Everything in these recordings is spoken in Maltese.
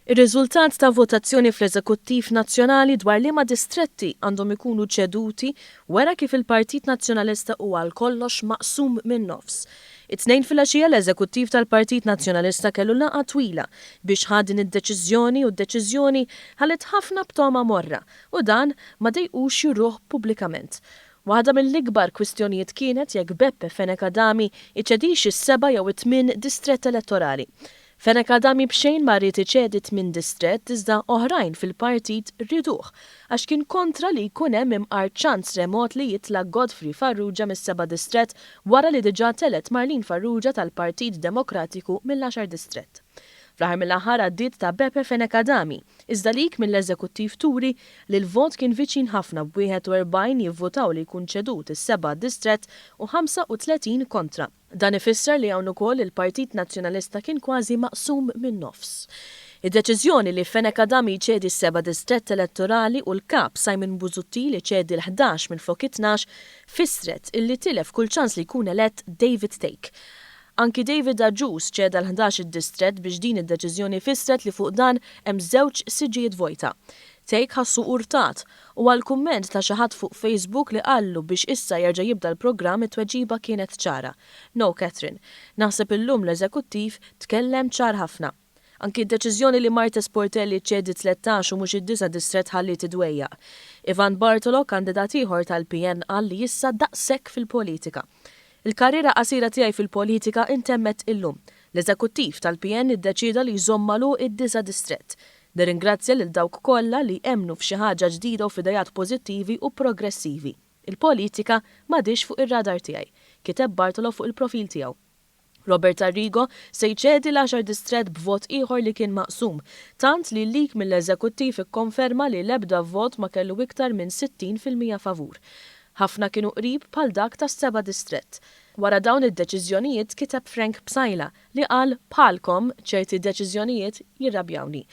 Ir-riżultat ta' votazzjoni fl-Eżekuttiv Nazzjonali dwar liema distretti għandhom ikunu ċeduti wera kif il-Partit Nazzjonalista hu għal kollox maqsum min-nofs. It-Tnejn filgħaxija l-Eżekuttiv tal-Partit Nazzjonalista kellu laqgħa twila biex ħa din id-deċiżjoni u d-deċiżjoni ħalliet ħafna b'togħma morra u dan ma dejqux juruh pubblikament. Waħda mill-ikbar kwistjonijiet kienet jekk Beppe Fenech Adami jċedix is-seba' jew it-tmien distrett elettorali. Fenech Adami b'xejn ma ried iċedi t-tmien distrett iżda oħrajn fil-partit rieduh għax kien kontra li jkun hemm imqar ċans remot li jitla' Godfrey Farrugia mis-seba' distrett wara li diġà telgħet Marlene Farrugia tal-Partit Demokratiku mill-għaxar distrett. Fl-aħħar mill-aħħar għaddiet ta' Beppe Fenech Adami, iżda leak mill-eżekuttiv turi li l-vot kien viċin ħafna b'41 jivvutaw li jkun ċedut is-seba' distrett u 35 kontra. Dan ifisser li hawn ukoll il-Partit Nazzjonalista kien kważi maqsum min-nofs. Id-deċiżjoni li Fenech Adami jċedi s-seba' distrett elettorali u l-Kap Simon Busuttil iċedi l-ħdax minflok it-tnax fissret illi tilef kull ċans li jkun elett David Thake. Anki David Agius ċeda l-ħdax id-distrett biex din id-deċiżjoni fissret li fuq dan hemm żewġ siġġijiet vojta. Thake ħassu urtat u għal kumment ta' xi ħadd fuq Facebook li qallu biex issa jerġa' jibda l-programm it-tweġiba kienet ċara. No Catherine. Naħseb illum l-Eżekuttiv tkellem ċar ħafna. Anki d-deċiżjoni li Marthese Portelli ċċedi 13 u mhux id-disa' distrett ħalliet idwejjaq. Ivan Bartolo, kandidat ieħor tal-PN qal li issa daqshekk fil-politika. Il-karriera qasira tiegħi fil-politika intemmet illum. L-Eżekuttiv tal-PN iddeċieda li jżomm magħluq id-disa' distrett. Nirringrazzja lil dawk kollha li emmnu f'xi ħaġa ġdida u f'ideat pożittivi u progressivi. Il-politika m'għadhiex fuq ir-radar tiegħi, kiteb Bartolo fuq il-profil tiegħu. Robert Arrigo se jċedi l-għaxar distrett b'vot ieħor li kien maqsum, tant li leak mill-Eżekuttiv ikkonferma li l-ebda vot ma kellu iktar minn 60% favur. Ħafna kienu qrib bħal dak tas-seba' distrett. Wara dawn id-deċiżjonijiet kiteb Frank Psaila li qal bħalkom ċerti deċiżjonijiet jirrabjawni.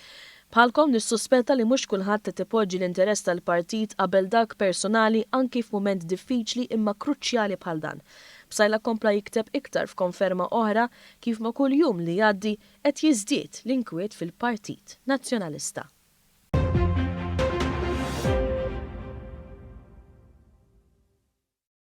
Bħalkom nissuspetta li mhux kulħadd qed ipoġġi l-interess tal-partit qabel dak personali anki f'mument diffiċli imma kruċjali bħal dan. Psaila kompla jikteb iktar f'konferma oħra kif ma' kull jum li jgħaddi qed jiżdied l-inkwiet fil-Partit Nazzjonalista.